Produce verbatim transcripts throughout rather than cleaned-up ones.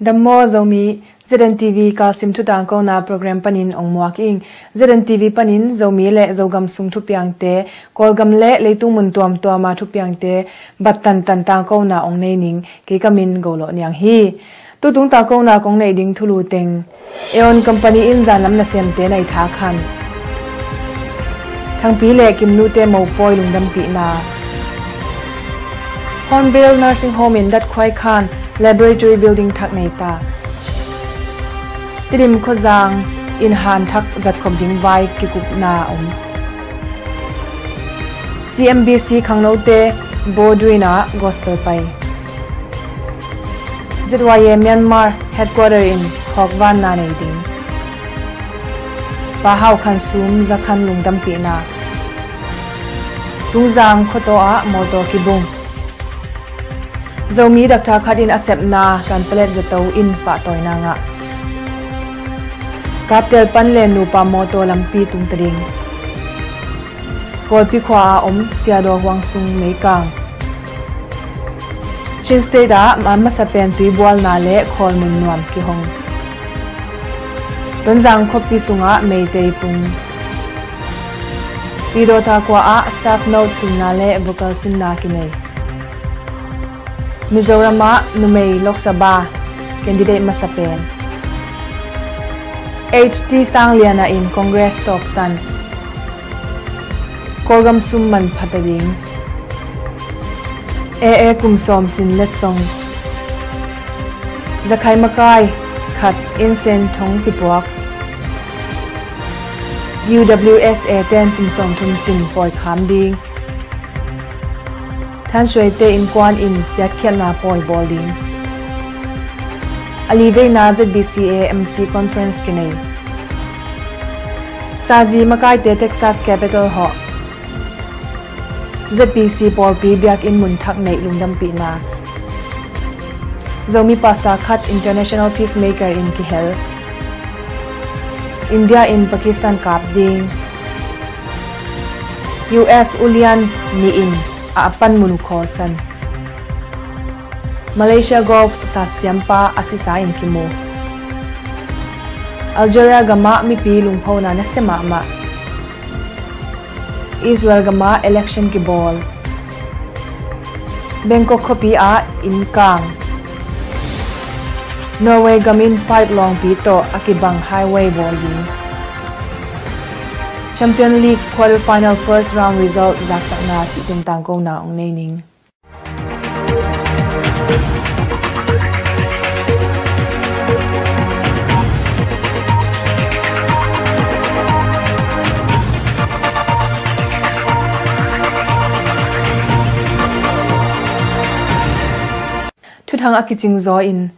Dam maw Zomi, Z N T V Kalsim thu tangkona program panin ong muak ing. Z N T V panin Zomi le Zogam sung thupiangte, Kawlgam le leitung mun tuamtuama thupiangte bat tantan tangkona ong nei ning. Kei ka min Go Lawh Niang hi. Tutung tangkona kong neih ding thulu teng: Aeon Company in zanlam nasemte naitha khan. Thangpi le Kimnute mopawi lungdampihna. Hornbill Nursing Home in datkhuai khan laboratory building thak nei ta. Tedim khuazang in han thak zatkhop ding vai kikupna om. C M B C khangnote Bawduin ah gospel pai. Z Y A Myanmar headquarter in khawkvanna nei ding. Pa Hau Khan Sum zakhan lungdampihna. Tungzang khuataw ah mawtaw kibung. Zomi dakta khat in a sepna kanpalet zato in pahtawina ngah. Kaptel pan le nupa mawtaw lampi tungta ding. Kawlpi khua a om Siadaw Huang Sung meikang. Chin State ah a masa pen tuibualna le khawl mun nuam kihong. Tonzang khuapi sungah Meitei pung. Pidawta khua ah staff note sinna le vocal sinna kinei. Mizoram ah numei Lok Sabha candidate masa pen. H T Sangliana in Congress tawpsan. Kawlgam sum manpha ta ding. A A kum sawm cin letsong. Zakhai makai khat insen thong kipuak. U W S A ten kum sawm thum cin pawi kham ding. Thansuaite innkuan in piatkhiatna pawi bawl ding. A li veina Z B C A M C conference kinei. Sazi makaite Texas Capitol hawh. Z B C pawlpi biakinn mun thak neih lungdampihna. Zomi pastor khat international peacemaker in kihel. India in Pakistan kap ding. U S ulian nih in a panmun uh khawlsan. Malaysia Golf satsiampa a sisa in kimu. Algeria gamah mipi lungphona nasia mahmah. Israel gamah election kibawl. Bangkok khuapi ah innkang. Norway gam in pipe lawngpi tawh a kibang highway bawl ding. Champion League quarter final first round result zaksakna cih tungtang kona ong nei ning. Thuthang a kicing zaw in.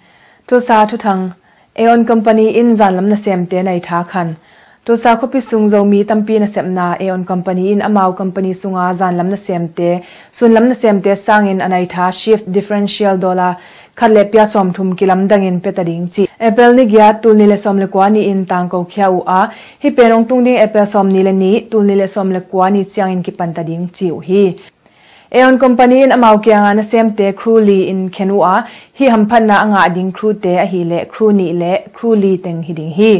Tulsa thuthang. Aeon Company in zanlam nasemte naitha khan. Tulsa khuapi sung Zomi tampi nasepna Aeon Company in amau company sunga zanlam nasemte, sunlam nasemte sangin a naitha shift differential dollar khat le pia sawmthum kilamdangin peta ding ci April ni giat, tul nih le sawm le kua ni in tangko khia uh a, hih pen ong tung ding April sawm ni le nih, tul nih le sawm le kua ni ciangin kipanta ding ci uh hi. Aeon Company in amau kianga nasemte crew li in khen uh a, hih hamphatna a ngah ding crew te ahileh crew nih le crew li teng hi ding hi.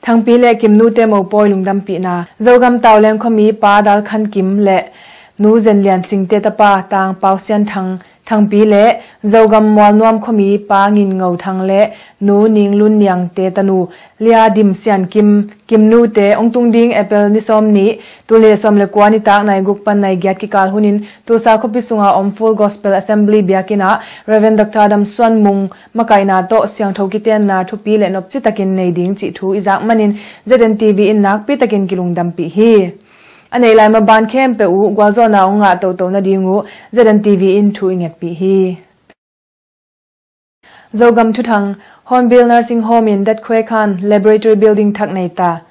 Thangpi le Kimnute mopawi lungdampihna. Zogam Tauleng khuami Pa Dal Khan Kim le Nu Zen Lian Cingte tapa Tang Pau Sian Thang, Thangpi le Zogam Mualnuam khuami Pa Ngin Ngo Thang le Nu Ning Lun Niangte tanu Lia Dim Sian Kim, Kimnute ong tung ding April ni sawm ni, tul nih le sawm le kua nitak nai guk pan nai giat kikal hunin Tulsa khuapi sunga om Full Gospel Assembly biakinn ah Reverend Doctor Dam Suan Mung makaihna tawh siangtho kitenna thupi le nopci takin nei ding cih thu i zak manin Z N T V in nakpi takin kilungdampih hi. A neih lai maban khempeuh uh gualzawhna ong ngah toto nading uh Z N T V in thu i ngetpih hi. Zogam thuthang. Hornbill Nursing Home in datkhuai khan laboratory building thak nei ta.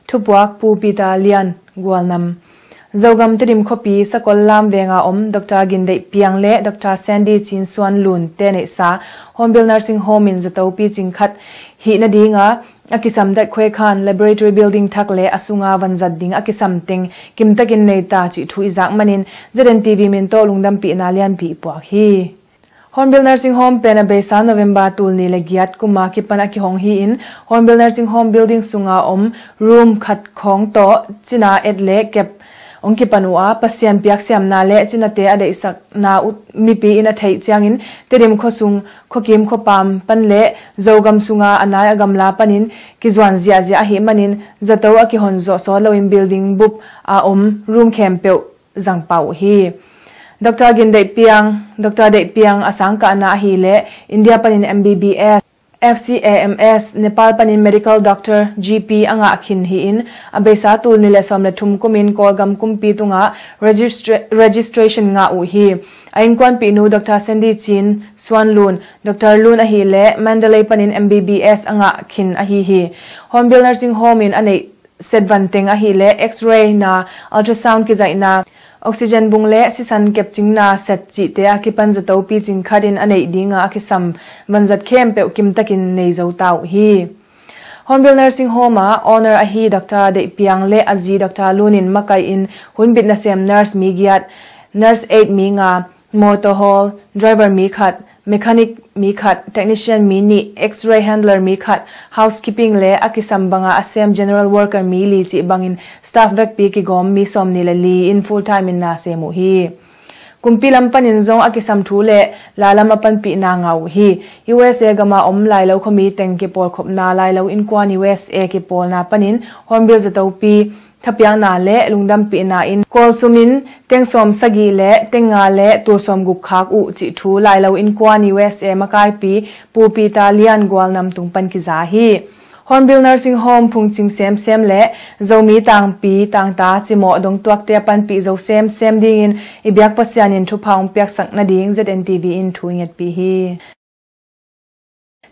Thupuak Pu Peter Lian, Gualnam. Zogam Tedim khuapi Sakol Lam venga om Doctor Gindeih Piang le Doctor Sandy Cin Suan Lun te neihsa Hornbill Nursing Home in zato picing khat hih nadinga a kisam datkhuai khan laboratory building thak le a sunga vanzat ding a kisam teng kimtakin nei ta cih thu i zak manin Z N T V min tawh lungdampihna lianpi i puak hi. Hornbill Nursing Home pen a beisa November tul nih le giat kuma kipan a kihong hi-in, Hornbill Nursing Home building sunga om room khat khawng tawh cina et le kep hong kipan uh a, Pasian piaksiamna le cinate a deihsakna uh mipi in a theih ciangin Tedim khuasung, khuakim, khuapam pan le Zogam sunga a nai a gamla panin kizuan ziahziah ahih manin zato a kihon zawh sawt loin building bup a om room khempeuh zangpah uh hi. Dr. Gin Deih Piang, Dr. Deih Piang a sangkahna ahileh India panin M B B S, F C A M S, Nepal panin medical doctor, G P a ngah khin hi-in, a beisa tul nih le sawm le thum kumin Kawlgam kumpi tungah registra-, registration ngah uh hi. A innkuanpihnu Dr. Sandy Chin Suan Lun, Dr. Lun ahileh Mandalay panin M B B S a ngah khin ahi hi. Hornbill Nursing Home in a neih set van teng ahileh X-ray na, ultrasound kizaihna, oxygen bung le sisan kepcingna set cihte a kipan zato picing khatin a neih dinga a kisam vanzat khempeuh kimtakin nei zo ta uh hi. Hornbill Nursing Home ah owner ahi Dr. Deih Piang le a zi Dr. Lun in makai in hunbit nasem nurse mi giat, nurse aid mi nga, motor hall driver mi khat, mechanic mi khat, technician mi nih, X-ray handler mi khat, housekeeping le a kisam banga a sem general worker mi li cih bangin staff vekpi kigawm mi sawm nih le li in full time in na sem uh hi. Kumpi lam panin zong a kisam thu le la lam a panpihna ngah uh hi. U S A gama om Lailo khuami teng kipawlkhopna Lailo Innkuan U S A kipawlna panin Hornbill zatopi thapiakna le lungdampihna in Kawl sumin teng sawm sagih le teng nga le tul sawm guk khak uh cih thu Lailo Innkuan U S A makaipi Pu Peter Lian Gualnam tung pan kiza hi. Hornbill Nursing Home phungcing semsem le Zomi tangpi tangta cimawh dongtuakte a panpih zo semsem dingin i biak Pasian in thupha hong piaksak nading Z N T V in thu i ngetpih hi.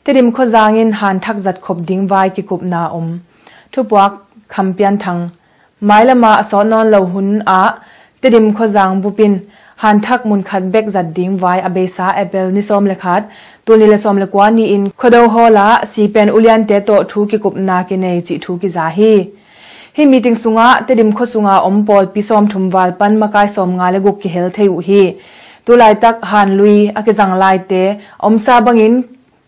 Tedim khuazang in hanthak zatkhop ding vai kikupna om. Thupuak Kham Pian Thang. Mailama a sawt nawn lo hun ah Tedim khuazang bupin hanthak munkhat bek zat ding vai a beisa April ni sawm le khat, tul nih le sawm le kua ni-in Khuado Hall ah sipen uliante tawh thu kikupna kinei cih thu kiza hi. Hih meeting sungah Tedim khua sunga om pawlpi sawmthum val pan makai sawmnga le guk kihel thei uh hi. Tulaitak hanlui a kizang laite a omsa bangin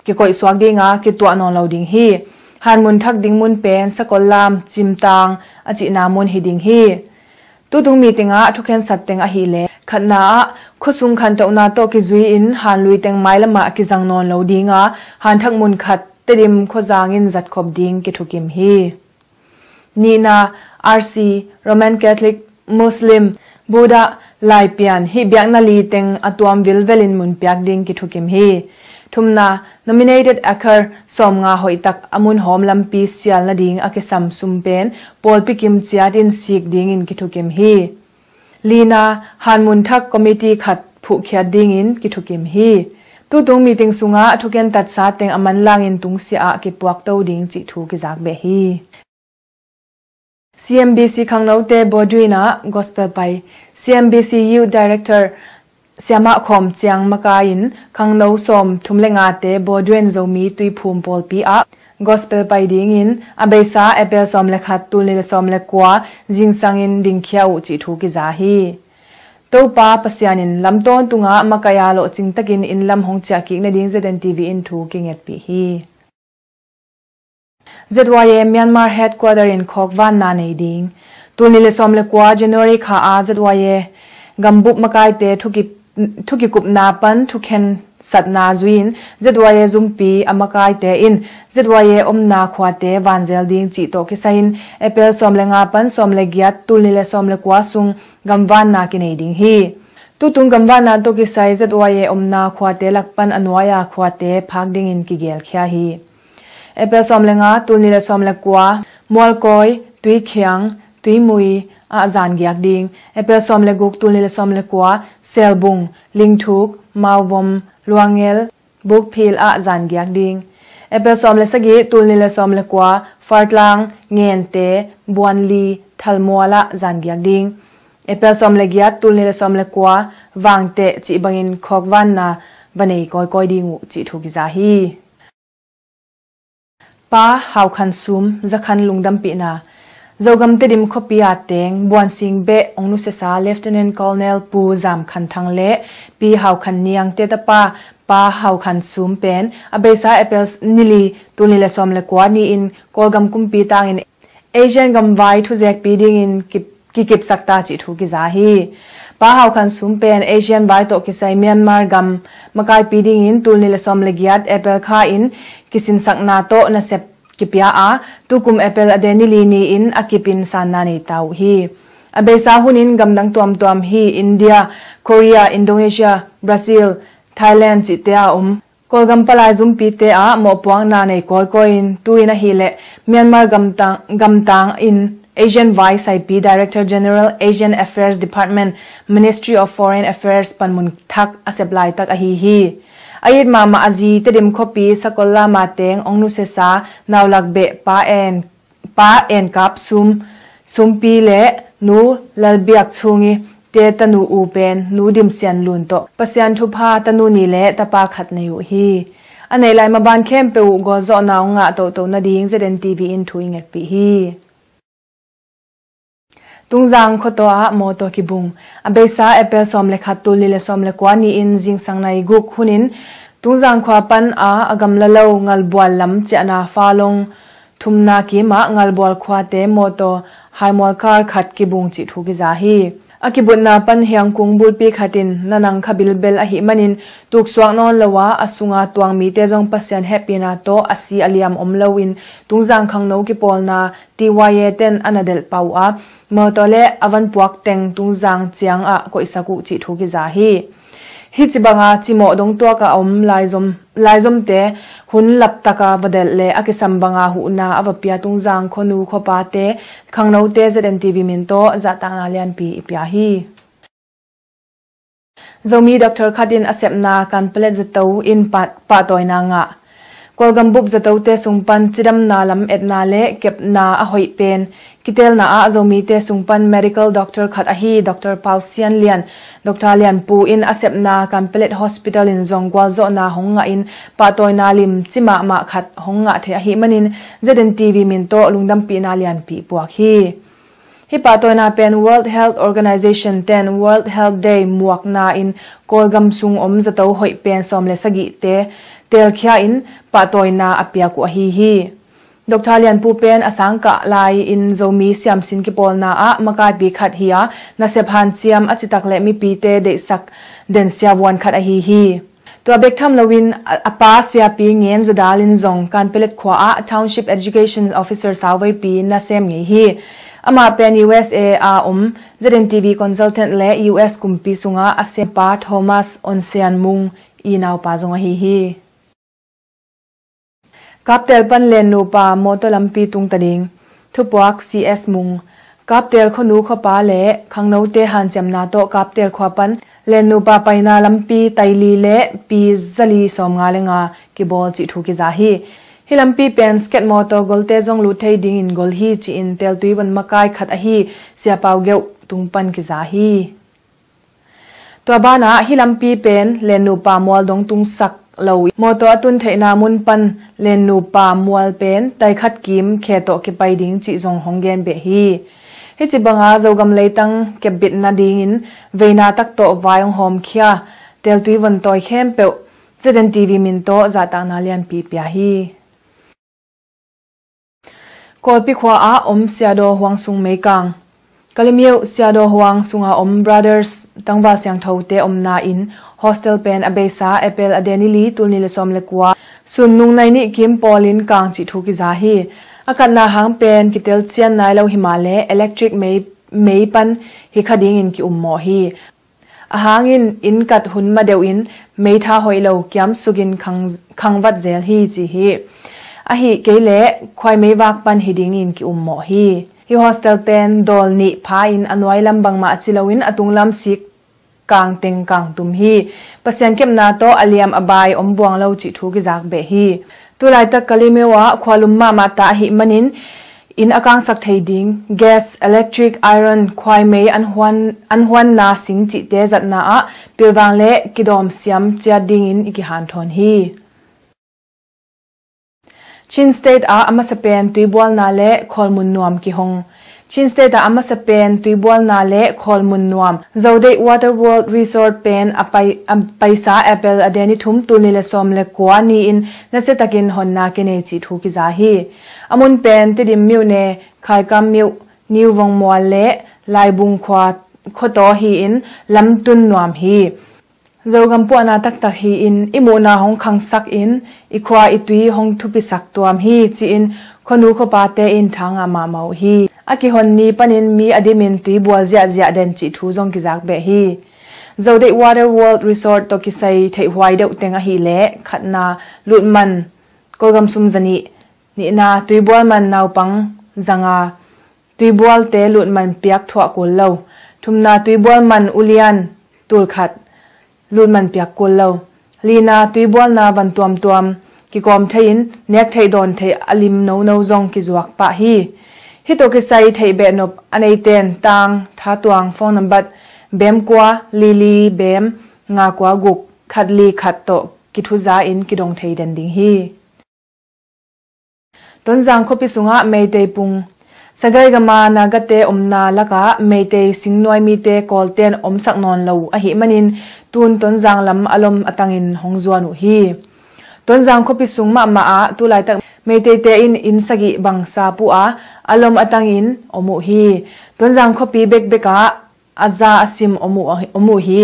kikoihsuak dinga kituah nawn lo ding hi. Han mun thak ding mun pen Sakol Lam, Cimtang a cihna mun hi ding hi. Tutung meeting ah thukhensat teng ahileh khatna ah khuasung khantohna tawh kizui-in hanlui teng mailamah kizang nawn lo dinga hanthak munkhat Tedim khuazang in zatkhop ding kithukim hi. Nihna, R C, Roman Catholic, Muslim, Buddha, Laipian, hih biakna li teng a tuam vilvelin munpiak ding kithukim hi. Thumna, nominated acre sawmnga hoihtak a mun hawm lampi sial nading a kisam sum pen pawlpi kim ciatin sik dingin kithukim hi. Lina, hanmun thak committee khat phuhkhiat dingin kithukim hi. Tutung meeting sungah thukhen tatsa teng a manlangin tungsiah ah kipuakto ding cih thu kizak beh hi. C M B C khangnote Bodwin ah gospel pai. C M B C Youth Director Siamah Khawm Ciang makai in khangno sawm thum le ngate Bodwin Zomi Tuiphum pawlpi ah gospel pai dingin a beisa April sawm le khat, tul nih le sawm le kua zingsangin dingkhia uh cih thu kiza hi. Topa Pasian in lam tawntungah makaih a lawhcing takin inn lam hong ciahkik nading Z N T V in thu kingetpih hi. Z Y A Myanmar Headquarter in khawkvanna nei ding. Tul nih le sawm le kua January kha a Z Y A gambup makaite thuki-, thukikupna pan thukhensatna zui-in Z Y A zumpi a makaite in Z Y A omna khuate vanzel ding cih tawh kisai-in April sawm le nga pan sawm le giat, tul nih le sawm le kua sung gamvanna kinei ding hi. Tutung gamvanna tawh kisai Z Y A omna khuate lak pan a nuai-a khuate phak dingin kigelkhia hi. April sawm le nga, tul nih le sawm le kua, Mualkawi, Tuikhiang, Tuimui ah zangiak ding. April sawm le guk, tul nih le sawm le kua, Selbung, Lingthuk, Mauvom, Luangel, Bukphil ah zangiak ding. April sawm le sagih, tul nih le sawm le kua, Fartlang, Ngente, Buanli, Thalmual ah zangiak ding. April sawm le giat, tul nih le sawm le kua, Vangteh cih bangin khawkvanna va nei kawikawi ding uh cih thu kiza hi. Pa Hau Khan Sum zakhan lungdampihna. Zogam Tedim khuapi a teng Buansing beh ong nusiasa Lieutenant Colonel Pu Zam Khan Thang le Pi Hau Khan Niang te tapa Pa Hau Khan Sum pen a beisa April ni li, tul ni le sawm le kua ni-in Kawlgam kumpi tangin Asian gamvai thuzekpi dingin kip, kikipsak ta cih thu kiza hi. Pa Hau Khan Sum pen Asian vai tawh kisai Myanmar gam makaipi dingin tul ni le sawm le giat April kha in kisinsakna tawh nasep kipia a, tukum April a de ni li ni-in a kipin sanna nei ta uh hi. A beisa hunin gamdang tuamtuam hi India, Korea, Indonesia, Brazil, Thailand cihte a om Kawlgam palai zumpite ah mawhpuakna nei kawikawi in tu-in ahileh Myanmar gamtang, gamtang in Asian vai saipi Director General Asian Affairs Department, Ministry of Foreign Affairs panmun thak a sep laitak ahi hi. A it mahmah a zi Tedim khuapi Sakollama teng ong nusiasa naulak beh Pa En, Pa En Kap Sum, Sumpi le Nu Lalbiak Chungi te tanu u pen Nu Dim Sian Lun tawh Pasian thupha tanu ni le tapa khat nei uh hi. A neih lai maban khempeuh uh gualzawhna ong ngah tohtoh nading Z N T V in thu i ngetpih hi. Tungzang khuataw ah mawtaw kibung. A beisa April sawm le khat, tul li le sawm le kua ni-in zingsang nai guk hunin Tungzang khua pan a a gamla lo Ngalbual lam ciahna falong thumna kimah Ngalbual khuate mawtaw haimual kar khat kibung cih thu kiza hi. A kibutna pan hiangkung bulpi khatin nanang kha bilbel ahi manin tuksuak nawn lo a, a sunga tuang mite zong Pasian hehpihna tawh a si a liam om loin Tungzang khangno kipawlna T Y A ten a na delh pah uh a, mawtaw le a van puak teng Tungzang ciangah koihsak uh cih thu kiza hi. Hih ci banga cimawh dongtuak a om laizom, laizomte hun laptaka va delh le a kisam banga huhna a va pia Tungzang khuanu khuapate khangnote Z N T V min tawh zahtakna lianpi i pia hi. Zomi doctor khat in a sepna kanpalet zato in pah, pahtawina ngah. Kawlgam bup zatote sung pan cidamna lam etna le kepna a hoih pen kitelna ah Zomite sung pan medical doctor khat ahi Doctor Pau Sian Lian, Doctor Lian Pu in a sepna kanpalet hospital in zong gualzawhna hong ngah in pahtawina lim ci mahmah khat hong ngah thei ahi manin Z N T V min tawh lungdampihna lianpi puak hi. Hih pahtawina pen World Health Organization ten World Health Day muakna in Kawlgam sung om zato hoih pen sawm le sagihte teelkhia in pahtawina a piak uh ahi hi. Doctor Lian Pu pen a sangkah lai-in Zomi siamsin kipawlna ah makaipi khat hi a, nasep hanciam a citak le mipite deihsak den siavuan khat ahi hi. Tua bek tham loin a, a pa siapi Ngen Zadal in zong Kanpelet khua ah Township Education Officer sauveipi nasem ngei hi. Amah pen U S A a om Z N T V consultant le U S kumpi sungah a sempa Thomas Onsian Mung i naupa zong ahi hi. Kaptel pan Lennupa mawtaw lampi tungta ding. Thupuak C S Mung. Kaptel khuanu khuapa le khangnote hanciamna tawh Kaptel khua pan Lennupa paina lampi taili le pi zali sawmnga le nga kibawl cih thu kiza hi. Hih lampi pen sket mawtaw golte zong lut thei dingin gol hi ci-in teltui von makai khat ahi Sia Pau Geuh tung pan kiza hi. Tua banah hih lampi pen Lennupa mual dong tungsak lo mawtaw a tun theihna mun pan Lennupa mual pen taikhat kim khe tawh kipai ding cih zong hong gen beh hi. Hih ci banga Zogam leitang kepbit nadingin veina tak tawh vai hong hawmkhia teltui von tawi khempeuh Z N T V min tawh zahtakna lianpi pia hi. Kawlpi khua ah om Siadaw Huang sung meikang. Kalimyo Siadaw Huang sunga om Brothers tangval siangthote omna in hostel pen a beisa April a de ni li tul ni le sawm le kua sun nung nai nih kim pawlin kang cih thu kiza hi. A katna hang pen kitel cian nai lo himah le electric mei, mei pan hi kha dingin ki-um mawh hi. A hangin inn kat hun ma deuhin meitha hoih lo kiam sukin khang, khangvat zel hi ci hi. Ahi kei le khuai meivak pan hi dingin ki-um mawh hi. Hih hostel pen dawl nih pha in a nuai lam bangmah ci loin a tunglam sik kang teng kang tum hi. Pasian kepna tawh a liam a bai om buang lo cih thu kizak beh hi. Tulaitak Kalimyo ah khualum mahmah ta ahi manin inn a kangsak thei ding, gas, electric, iron, khuai mei an huan, an huanna sing cihte zatna ah pilvang le kidawm siam ciat dingin i kihanthawn hi. Chin State ah a masa pen tuibualna le khawlmun nuam kihong. Chin State ah a masa pen tuibualna le khawlmun nuam Zodeih Water World Resort pen a pai, a paisa April a deni thum tul nih le sawm le kua ni-in nasiatakin honna kinei cih thu kiza hi. A mun pen Tedim Myone, Khaikam Myo, New Vongmual le Laibung khua khuataw hi-in lamtun nuam hi. Zogam puahna taktak hi-in i muhna hong khangsak in i khua i tui hong thupisak tuam hi ci-in khuanu khuapate in tha ngah mahmah uh hi. A kihon ni panin mi a dimin tuibual ziahziah den cih thu zong kizak beh hi. Zodeih Water World Resort tawh kisai theihhuai deuh teng ahih leh khatna lutman Kawlgam sum zanih, nihna tuibual man naupang zanga, tuibualte lutman piak thuah kul lo. Thumna tuibual man ulian tulkhat lutman piak kul lo. Lina tuibualna van tuamtuam kikawm thei-in nek theih dawn theih a lim nono zong kizuak pah hi. Hih tawh kisai theih behnop a neiten tang, thatuang, phone nambat bem kua, lili bem, nga kua guk, khat li khat tawh kithuza in kidong thei den ding hi. Tonzang khuapi sungah Meitei pung. Sagaing gama Nagate omna lakah Meitei singnuai mite Kawlten omsak nawn lo ahih manin tun Tonzang lam a lom a tangin hong zuan uh hi. Tonzang khuapi sung mahmah ah tulaitak Meiteite in inn sagih bang sap uh a, a lom a tangin om uh hi. Tonzang khuapi bekbek ah a za a sim om uh, om uh hi.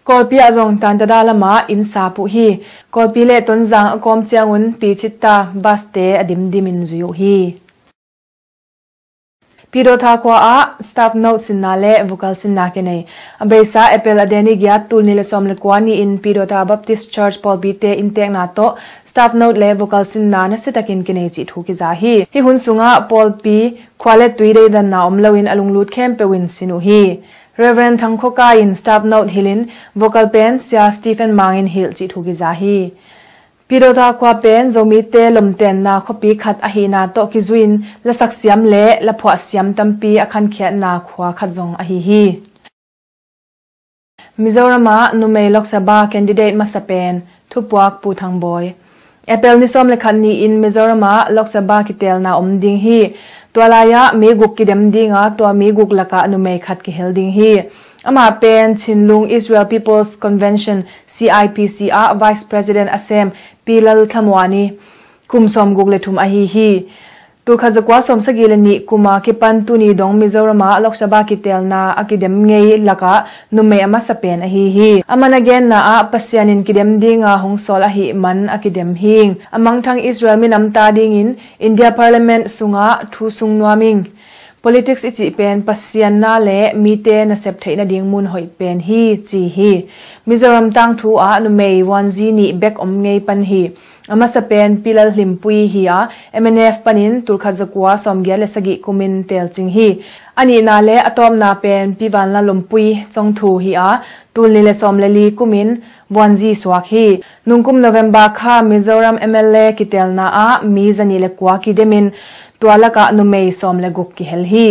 Kawlpi ah zong Tantada lamah inn sap uh hi. Kawlpi le Tonzang a kawm ciangun Pichitta bus-te a dimdimin zui uh hi. Pidawtha khua ah staff note sinna le vocal sinna kinei. A beisa April a deni giat tul nih le sawm le kua ni-in Pidawtha Baptist Church pawlpite inntekna tawh staff note le vocal sinna nasiatakin kinei cih thu kiza hi. Hih hun sungah pawlpi khua le tui deidanna om loin a lunglut khempeuh in sin uh hi. Reverend Thang Khua Kai in staff note hilhin vocal pen Sia Stephen Mang in hilh cih thu kiza hi. Pidawtha khua pen Zomite lomtenna khuapi khat ahihna tawh kizui-in lasak siam le laphuah siam tampi a khankhiatna khua khat zong ahi hi. Mizoram ah numei Lok Sabha candidate masa pen thupuak Pu Thang Bawi. April ni sawm le khat ni-in Mizoram ah Lok Sabha kitelna om ding hi. Tua lai-ah mi guk kidem ding a, tua mi guk lakah numei khat kihel ding hi. Amah pen Chinlung Israel People's Convention, C I P C ah Vice President a sem Pi Lal Thamuan hi. Kum sawmguk le thum ahi hi. Tul khat zakua sawmsagih le nih kum a kipan tuni dong Mizoram ah Lok Sabha kitelna a kidem ngei lakah numei a masa pen ahi hi. Aman a genna ah Pasian in kidem dinga hong sawl ahih man a kidem hi ing. A mangthang Israel minam ta dingin India Parliament sungah thu sung nuam ing. Politics i cih pen Pasian na le mite nasep theih nading mun hoih pen hi ci hi. Mizoram tangthu ah numei vuanzi nih bek om ngei pan hi. A masa pen Pi Lal Hlimpui hi a, M N F panin tul khat zakua sawmgiat le sagih kumin telcing hi. A nihna le a tawpna pen Pi Vanlallumpui Congthu hi a, tul nih le sawm le li kumin vuanzi suak hi. Nungkum November kha Mizoram M L A kitelna ah mi zanih le kua kidemin tua lakah numei sawm le guk kihel hi.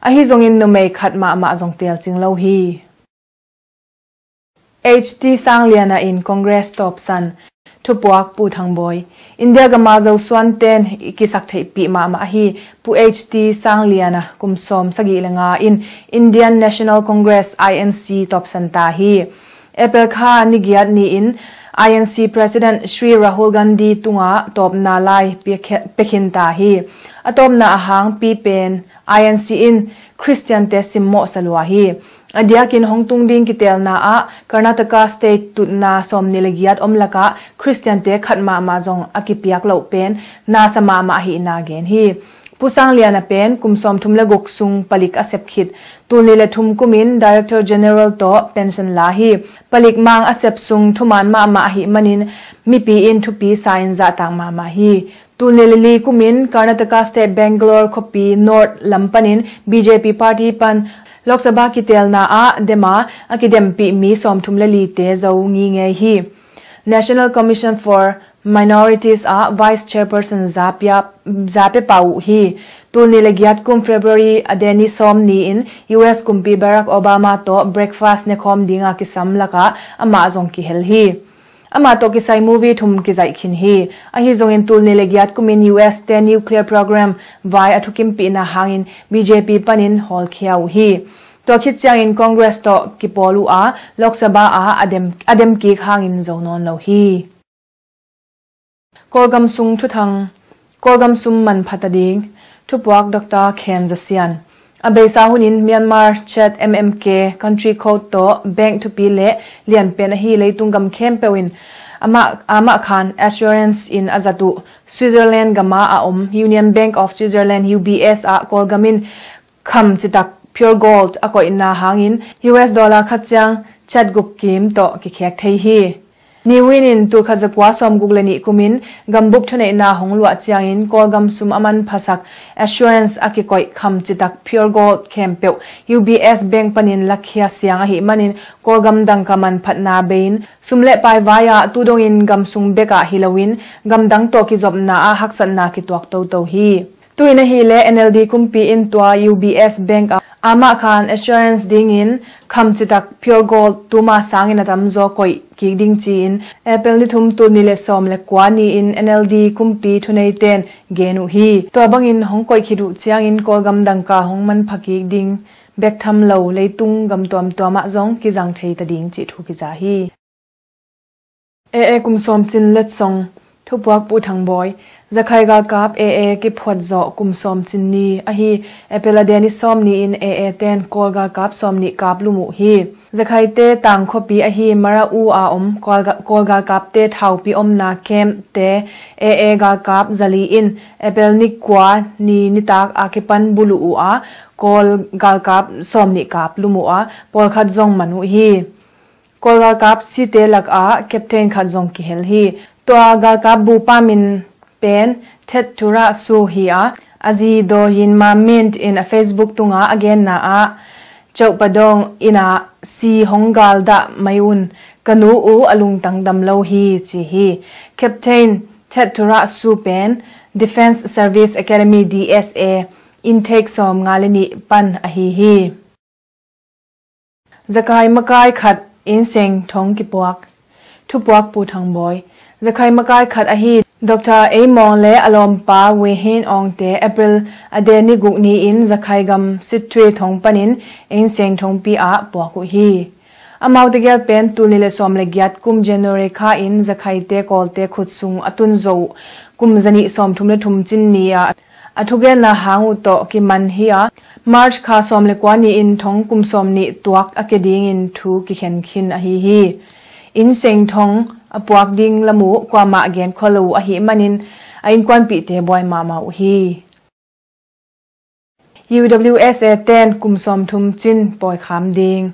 Ahi zongin numei khat mahmah zong telcing lo hi. H T Sangliana in Congress tawpsan. Thupuak Pu Thang Bawi. India gama Zosuanten i kisak theihpih mahmah ahi Pu H T Sangliana kum sawm sagih le nga in Indian National Congress, I N C, tawpsan ta hi. April kha ni giat ni-in I N C President Shri Rahul Gandhi tungah tawpna lai pia khe-, pia khin ta hi. A tawpna a hang Pi pen I N C in Khristiante simmawh sa lua hi. A diakin hong tung ding kitelna ah Karnataka State tutna sawmnih le giat om lakah Khristiante khat mahmah zong a kipiak loh pen nasa mahmah ahihna gen hi. Pu Sangliana pen kum sawmthum le guk sung palik a sep khit. Tul nih le thum kumin Director General tawh pension la hi. Palik mang a sep sung thuman mahmah ahih manin mipi in thupi sa-in zahtak mahmah hi. Tul nih le li kumin Karnataka State Bangalore khuapi North lam panin B J P party pan Lok Sabha kitelna ah dema a kidempih mi sawmthum le lite zo ngingei hi. National Commission for Minorities ah Vice Chairperson za pia, za pia pah uh hi. Tul nih le giat kum February a deni sawm ni-in U S kumpi Barack Obama tawh breakfast nekhawm dinga kisam lakah amah zong kihel hi. Amah tawh kisai movie thum kizaih khin hi. Ahi zongin tul nih le giat kumin U S te nuclear program vai a thukimpihna hangin B J P panin hawlkhia uh hi. Tua khit ciangin Congress tawh kipawl uh a, Lok Sabha ah a dem, a dem kik hangin zo nawn lo hi. Kawlgam sung thuthang, Kawlgam sum manpha ta ding, thupuak Doctor Khen Za Sian. A beisa hunin Myanmar kyat M M K country code tawh bank thupi le lianpen ahi leitung gam khempeuh in amah, amah khan assurance in a zat uh Switzerland gama a om Union Bank of Switzerland, U B S ah Kawlgam in kham citak pure gold a koihna hangin U S dollar khat ciang kyat guk kim tawh kikhek thei hi. Ne Win in tulkhat zakua sawmguk le nih kumin gambup thuneihna hong luah ciangin Kawlgam sum a manphasak assurance a kikoih kham citak pure gold khempeuh U B S bank panin lakhia siang ahih manin Kawlgam dangka manphatna bei-in sum le pai vai-ah tu dongin gam sung bekah hi loin gamdang tawh kizopna ah haksatna kituak toto hi. Tu-in ahileh N L D kumpi in tua U B S bank ah amah khan assurance dingin kham citak pure gold tuma sangin a tamzaw koih kik ding ci-in April ni thum tul nih le sawm le kua ni-in N L D kumpi thuneiten gen uh hi. Tua bangin hong koih khit uh ciangin Kawlgam dangka hong manpha kik ding bek tham lo leitung gam tuamtuam ah zong kizang thei ta ding cih thu kiza hi. A A kum sawm cin letsong, thupuak Pu Thang Bawi. Zakhai galkap A A kiphuat zawh kum sawm cin ni ahi April a deni sawm ni-in A A ten Kawl galkap sawm nih kap lum uh hi. Zakhaite tangkhuapi ahi Mara U a om Kawl ga-, Kawl galkapte thaupi omna camp te A A galkap zali in April ni kua ni nitak a kipan buluh uh a, Kawl galkap sawm nih kap lum uh a, pawlkhat zong man uh hi. Kawl galkap site lakah captain khat zong kihel hi. Tua galkap bupa min pen Thet Thura Su hi a, a zi Daw Yin Ma Mint in a Facebook tungah a genna ah, Chauh Padong inn ah si hong galdah mai un, ka nu uh a lungtang dam lo hi, ci hi. Captain Thet Thura Su pen Defence Service Academy, D S A, intake sawm nga le nih pan ahi hi. Zakhai makai khat innseng thong kipuak. Thupuak Pu Thang Bawi. Zakhai makai khat ahi Doctor Ei Mawng le a lawmpa Wei Hin Aung te April a deni guk ni-in Zakhai gam Sittwe thong panin innseng thongpi ah puak uh hi. Amau tegel pen tul nih le sawm le giat kum January kha in Zakhaite Kawlte khut sung a tun zawh uh kum zanih sawmthum le thum cin ni ah a thugenna hang uh tawh kiman hi a, March kha sawm le kua ni-in thong kum sawm nih tuak a ke dingin thu kikhen khin ahi hi. Innseng thong a puak ding lam uh kuamah gen khua lo uh ahih manin a innkuanpihte buai mahmah uh hi. U W S A ten kum sawmthum cin pawikham ding.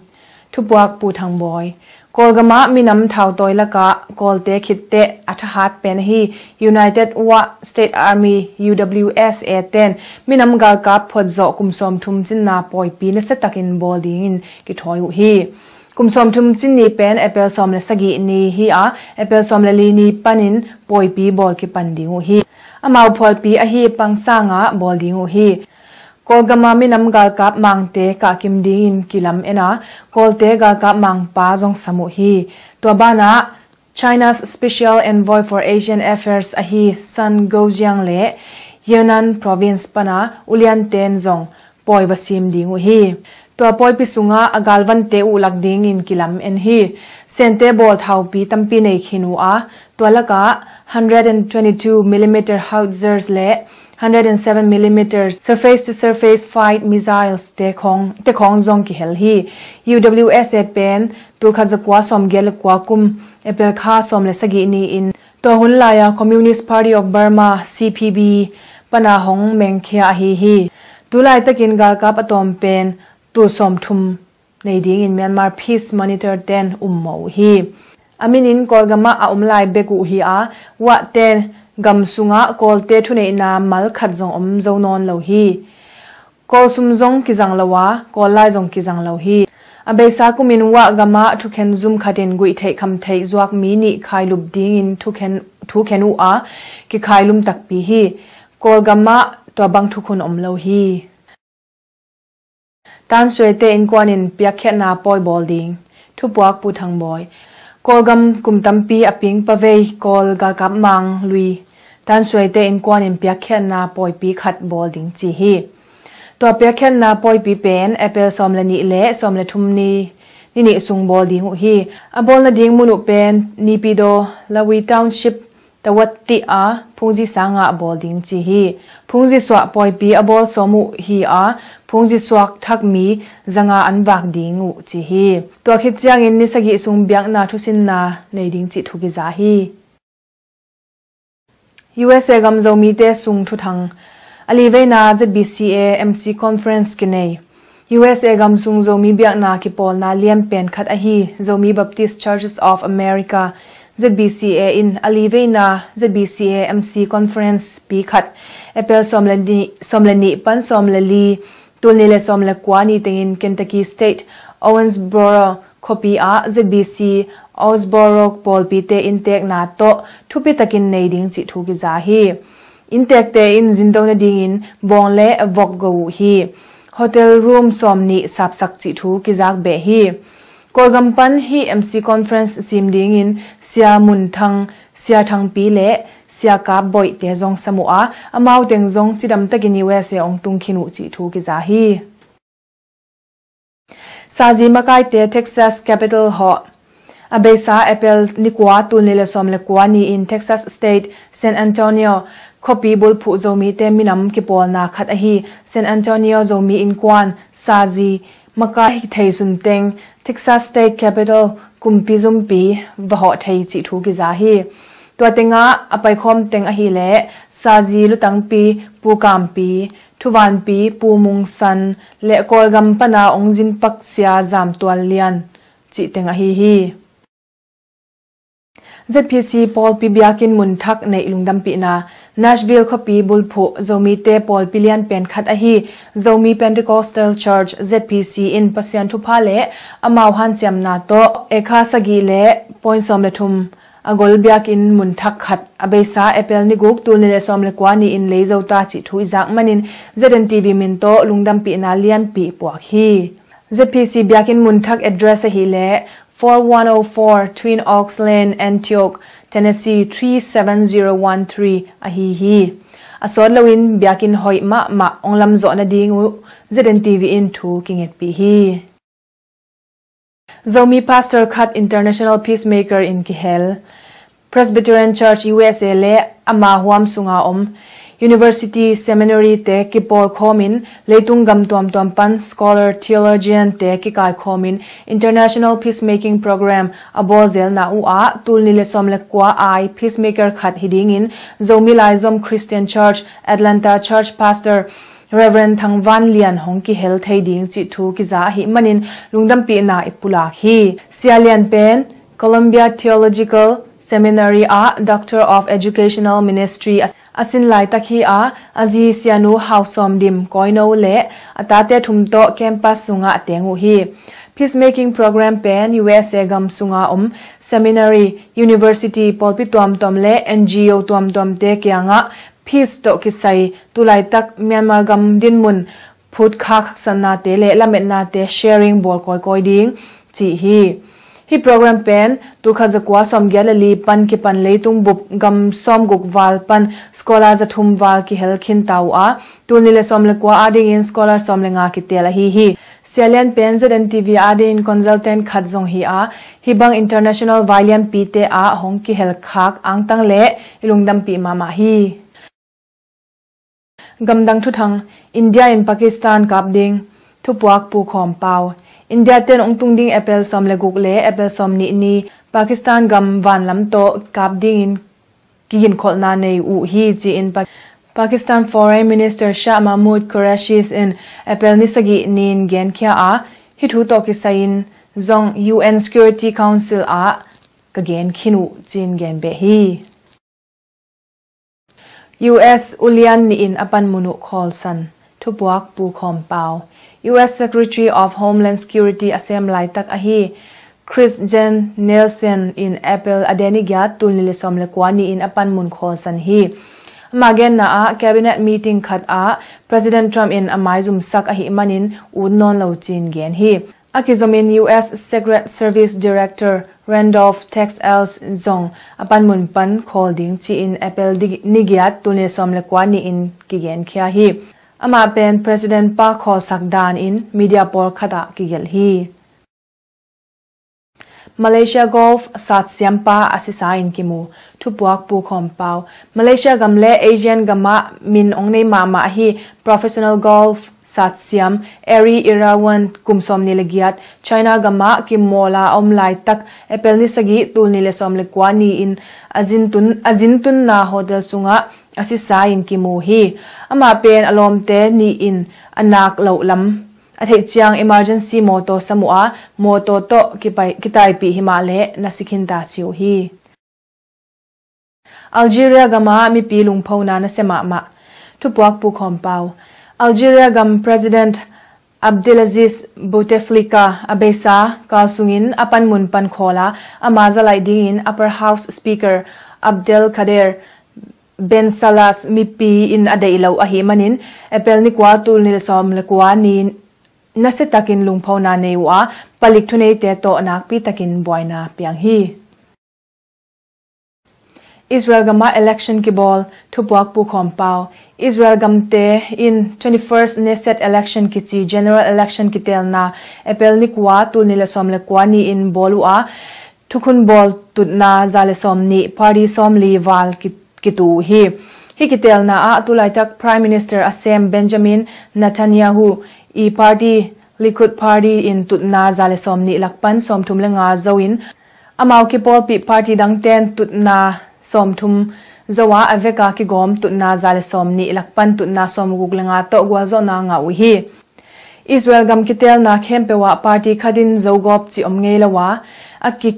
Thupuak Pu Thang Bawi. Kawlgamah minam thautawi lakah Kawlte khitteh a thahat pen ahi United Wa State Army, U W S A ten minam galkap phuatzawh kum sawmthum cinna pawipi nasiatakin bawl dingin kithawi uh hi. Kum sawmthum cin ni pen April sawm le sagih ni hi a, April sawm le li ni panin pawipi bawl kipan ding uh hi. Amau phualpi ahi Pangsang ah bawl ding uh hi. Kawlgama minam galkap mangte kahkim dingin kilam en a, Kawlte galkap mangpa zong sam uh hi. Tua banah China's Special Envoy for Asian Affairs ahi Sun Guoxiang le Yunnan Province pana ulianten zong pawi va sim ding uh hi. Tua pawipi sungah a galvante uh lak dingin kilam en hi. Sente bawl thaupi tampi nei khin uh a, tua lakah hundred and twenty-two millimeter howitzers le hundred and seven millimeter surface-to-surface fight missiles te khawng, te khawng zong kihel hi. U W S A pen tulkhat zakua sawmgiat le kua kum April kha sawm le sagih ni-in tua hun lai-a Communist Party of Burma, C P B, pana hong mengkhia ahi hi. Tulaitakin galkap a tawm pen tul sawmthum nei dingin Myanmar Peace Monitor ten ummawh uh hi. A minin Kawlgamah a om lai bek uh hi a, Wah ten gam sungah Kawlte thuneihna mal khat zong om zo nawn lo hi. Kawl sum zong kizang lo a, Kawl lai zong kizang lo hi. A beisa kumin Wah gamah thukhen zum khatin guihtheih khamtheih zuak mi nih khailup dingin thukhen, thukhen uh a, kikhailum takpi hi. Kawl gamah tua bang thukhun om lo hi. Tansuaite innkuanin piakkhiatna pawi bawl ding. Thupuak Pu Thang Bawi. Kawlgam kum tampi a ping pavei Kawl galkap mang lui tansuaite innkuan in piakkhiatna pawipi khat bawl ding ci hi. Tua piakkhiatna pawipi pen April sawm le nih le sawm le thum ni, ni nih sung bawl ding uh hi. A bawl nading mun uh pen Nipidaw, Lawi Township, Tawat tih a phungzi sangah bawl ding ci hi. Phungzi suah pawipi a bawl sawm uh hi a, phungzi suak thak mi zanga an vak ding uh ci hi. Tua khit ciangin ni sagih sung biakna thusinna nei ding cih thu kiza hi. U S A gam Zomite sung thuthang. A li veina Z B C A M C Conference kinei. U S A gam sung Zomi biakna kipawlna lian pen khat ahi Zomi Baptist Churches of America, Z B C A in a li veina Z B C A M C Conference pi khat, April sawm le nih, sawm le nih pan sawm le li, tul nih le sawm le kua ni tengin Kentucky State, Owensboro khuapi ah Z B C Owensboro pawlpite inntekna tawh thupi takin nei ding cih thu kiza hi. Inntekte in zindo nadingin bawng le vok go uh hi. Hotel room sawm nih sapsak cih thu kizak beh hi. Kawlgam pan hih M C Conference sim dingin Sia Mun Thang, Sia Thangpi le Sia Kap Boihte zong sam uh a, amau teng zong cidam takin U S A ong tung khin uh cih thu kiza hi. Sazi makaite Texas Capitol hawh. A beisa April ni kua, tul nih le sawm le kua ni-in Texas State, San Antonio khuapi bulphuh Zomite minam kipawlna khat ahi San Antonio Zomi Innkuan Sazi makai thei sunteng Texas State Capitol kumpi zumpi va hawh thei cih thu kiza hi. Tua tengah a paikhawm teng ahileh Sazi lutangpi Pu Kampi, thuvanpi Pu Mung San le Kawlgam pana ong zinpak Sia Zam Tual Lian cih teng ahi hi. Z P C pawlpi biakinn mun thak neih lungdampihna. Nashville khuapi bulphuh Zomite pawlpi lian pen khat ahi Zomi Pentecostal Church, Z P C in Pasian thupha le amau hanciamna tawh ekha sagih le point sawm le thum a gol biakinn mun thak khat a beisa April ni guk, tul nih le sawm le kua ni-in lei zo ta cih thu i zak manin Z N T V min tawh lungdampihna lianpi puak hi. Z P C biakinn mun thak address ahileh four one oh four Twin Oaks Lane, Antioch, Tennessee three seven zero one three ahi hi. A sawt loin biakinn hoih mahmah ong lamzawh nading uh Z N T V in thu kingetpih hi. Zomi pastor khat international peacemaker in kihel. Presbyterian Church U S A le ama huam sunga om University, Seminary te kipawlkhawmin leitung gam tuamtuam pan scholar theologian te kikaikhawmin international peacemaking program a bawlzelna uh ah tul nih le sawm le kua ai peacemaker khat hi dingin Zomi Laizom Christian Church Atlanta Church Pastor Reverend Thang Van Lian hong kihel thei ding cih thu kiza ahih manin lungdampihna i pulak hi. Sia Lian pen Columbia Theological Seminary ah Doctor of Educational Ministry a, a sin laitak hi a, a zi Sianu Hau Sawm Dim Kawino le a tate thum tawh campus sungah a teng uh hi. Peacemaking program pen U S A gam sunga om seminary, university, pawlpi tuamtuam le N G O tuamtuamte kiangah peace tawh kisai tulaitak Myanmar gam dinmun phut khak haksatnate le lametnate sharing bawl kawikawi ding cih hi. Hih program pen tulkhat zakua sawmgiat le li pan kipan leitung bup gam sawmguk val pan scholar zathum val kihel khin ta uh a, tul nih le sawm le kua adingin scholar sawm le nga kitel ahi hi. Sia Lian pen Z N T V adingin consultant khat zong hi a, hih bang international vailianpite ah hong kihel khak angtang le i lungdampih mahmah hi. Gamdang thuthang. India in Pakistan kap ding. Thupuak Pu Khawm Pau. India ten ong tung ding April sawm le guk le April sawm nih ni Pakistan gam vanlam tawh kap dingin kiginkholhna nei uh hi ci-in Pa-, Pakistan Foreign Minister Shah Mahmood Qureshi in April ni sagih ni-in genkhia a, hih thu tawh kisai-in zong U N Security Council ah ka gen khin uh ci-in gen beh hi. U S ulian nih in a panmun uh khawlsan. Thupuak Pu Khawm Pau. U S Secretary of Homeland Security a sem laitak ahi Kirstjen Nielsen in April a deni giat tul nih le sawm le kua ni-in a panmun khawlsan hi. Ama genna ah cabinet meeting khat ah President Trump in a maizumsak ahih manin ut nawn lo ci-in gen hi. A kizomin U S Secret Service Director Randolph Texas zong a panmun pan khawl ding ci-in April ni giat, tul nih le sawm le kua ni-in kigenkhia hi. Amah pen President pa khawlsak dan in media pawlkhat ah kigelh hi. Malaysia golf satsiampa a sisa in kimu. Thupuak Pu Khawm Pau. Malaysia gam le Asian gamah min ong nei mahmah ahi professional golf satsiam Ari Irawan, kum sawm nih le giat, China gamah kimawla a om laitak April ni sagih, tul nih le sawm le kua ni-in a zintun, a zintunna hotel sungah a sisa in kimu hi. Amah pen a lawmte nih in a nak loh lam a theih ciang emergency mawtaw sam uh a, mawtaw tawh kipai, kitaipih himah leh na si khinta ci uh hi. Algeria gamah mipi lungphona nasia mahmah. Thupuak Pu Khawm Pau. Algeria gam President Abdelaziz Bouteflika a beisa kal sungin a panmun pan khawl a, ama zalaih dingin Upper House Speaker Abdelkader Ben Salah mipi in a deih lo ahih manin, April ni kua, tul nih le sawm le kua ni nasia takin lungphona nei uh a, palik thuneite tawh nakpi takin buaina piang hi. Israel gamah election kibawl. Thupuak Pu Khawm Pau. Israel gamte in twenty-first Knesset election kici general election kitelna April ni kua, tul nih le sawm le kua ni-in bawl uh a, thukhun bawl tutna za le sawm nih, party sawmli val ki, kitu uh hi. Hih kitelna ah tulaitak Prime Minister a sem Benjamin Netanyahu i party Likud party in tutna za le sawm nih lak pan sawmthum le nga zo in, amau kipawlpih party dangten tutna sawmthum zo a, a veka kigawm tutna za le sawm nih lak pan tutna sawmguk le nga tawh gualzawhna ngah uh hi. Israel gam kitelna khempeuh ah party khat in zogawp cih om ngei lo a, a ki,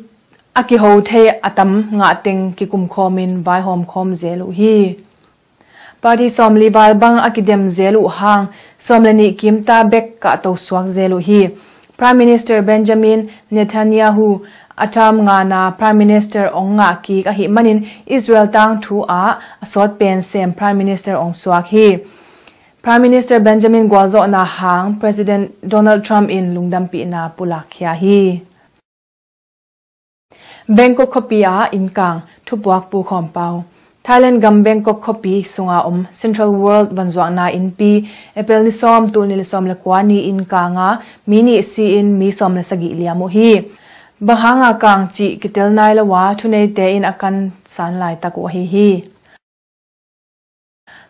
a kiho thei a tam ngah teng kikumkhawmin vaihawm khawm zel uh hi. Party sawmli val bang a kidem zel uh hang, sawm le nih kimta bek kahto suak zel uh hi. Prime Minister Benjamin Netanyahu a term ngana Prime Minister ong ngah kik ahih manin Israel tangthu ah a sawt pen sem Prime Minister ong suak hi. Prime Minister Benjamin gualzawhna hang President Donald Trump in lungdampihna pulakkhia hi. Bangkok khuapi ah innkang. Thupuak Pu Khawm Pau. Thailand gam Bangkok khuapi sunga om Central World vanzuakna innpi April ni sawm, tul nih le sawm le kua ni-in kang a, mi nih si-in mi sawm le sagih liam uh hi. Bang hanga kang cih kitel nai lo a, thuneite in a kansan laitak uh ahi hi.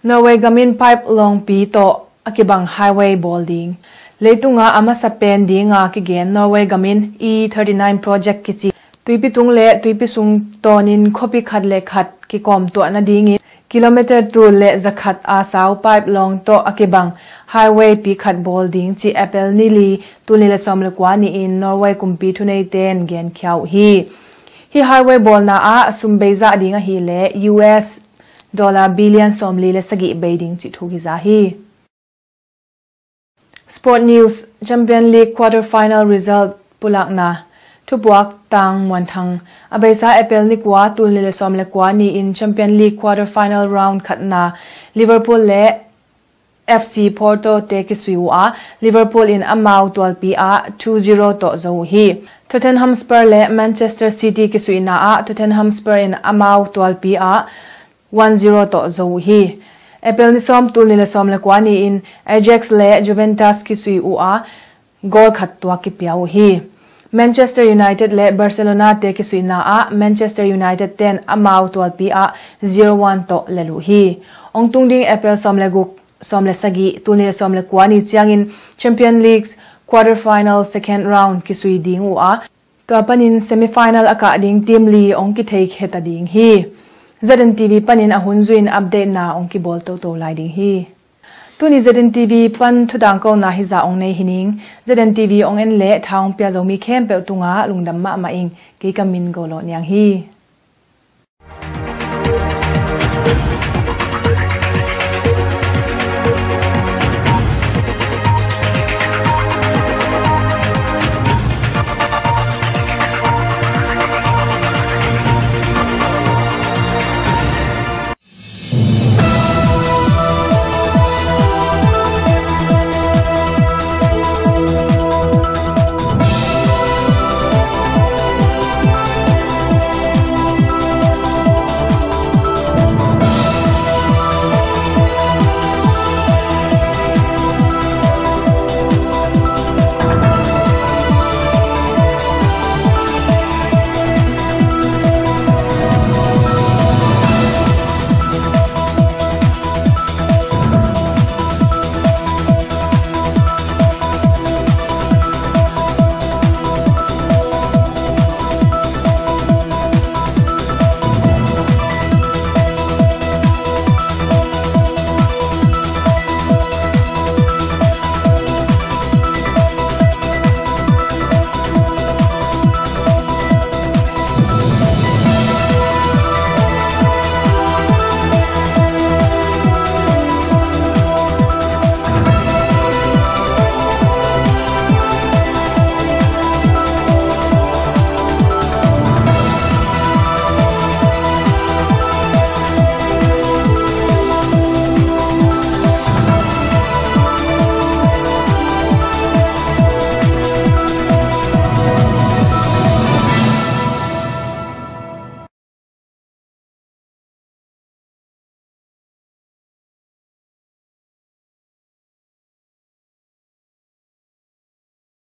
Norway gam in pipe lawngpi tawh a kibang highway bawl ding. Leitungah a masa pen dinga kigen Norway gam in E thirty-nine project kici tuipi tung le tuipi sung tawnin khuapi khat le khat kikawmtuah nadingin kilometer tul le zakhat a sau pipe lawng tawh a kibang highway pi khat bawl ding ci April ni li, tul nih le sawm le kua ni-in Norway kumpi thuneite in genkhia uh hi. Hih highway bawlna ah a sum bei zah ding ahih leh U S dollar billion sawmli le sagih bei ding cih thu kiza hi. Sport news. Champion League quarter final result pulakna. Thupuak Tang Muan Thang. A beisa April ni kua, tul nih le sawm le kua ni-in Champion League quarter final round khatna Liverpool le F C Porto te kisui uh a, Liverpool in amau tualpi ah two zero tawh zo uh hi. Tottenham Hotspur le Manchester City kisuihna ah Tottenham Hotspur in amau tualpi ah one zero tawh zo uh hi. April ni sawm, tul nih le sawm le kua ni-in Ajax le Juventus kisui uh a, goal khat tuak kipia uh hi. Manchester United le Barcelona te kisuihna ah Manchester United ten amau tualpi ah zero one tawh lel uh hi. Ong tung ding April sawm le guk, sawm le sagih, tul nih le sawm le kua ni ciangin Champion League quarter final second round kisui ding uh a, tua panin semi final a kah ding team li ong kithei kheta ding hi. Z N T V panin a hun zuin update na ong kibawl toto lai ding hi. Tuni Z N T V pan thutangkona hizah ong nei hi ning. Z N T V ong en le tha ong pia Zomi khempeuh tungah lungdam mahmah ing. Kei ka min Go Lo Niang hi.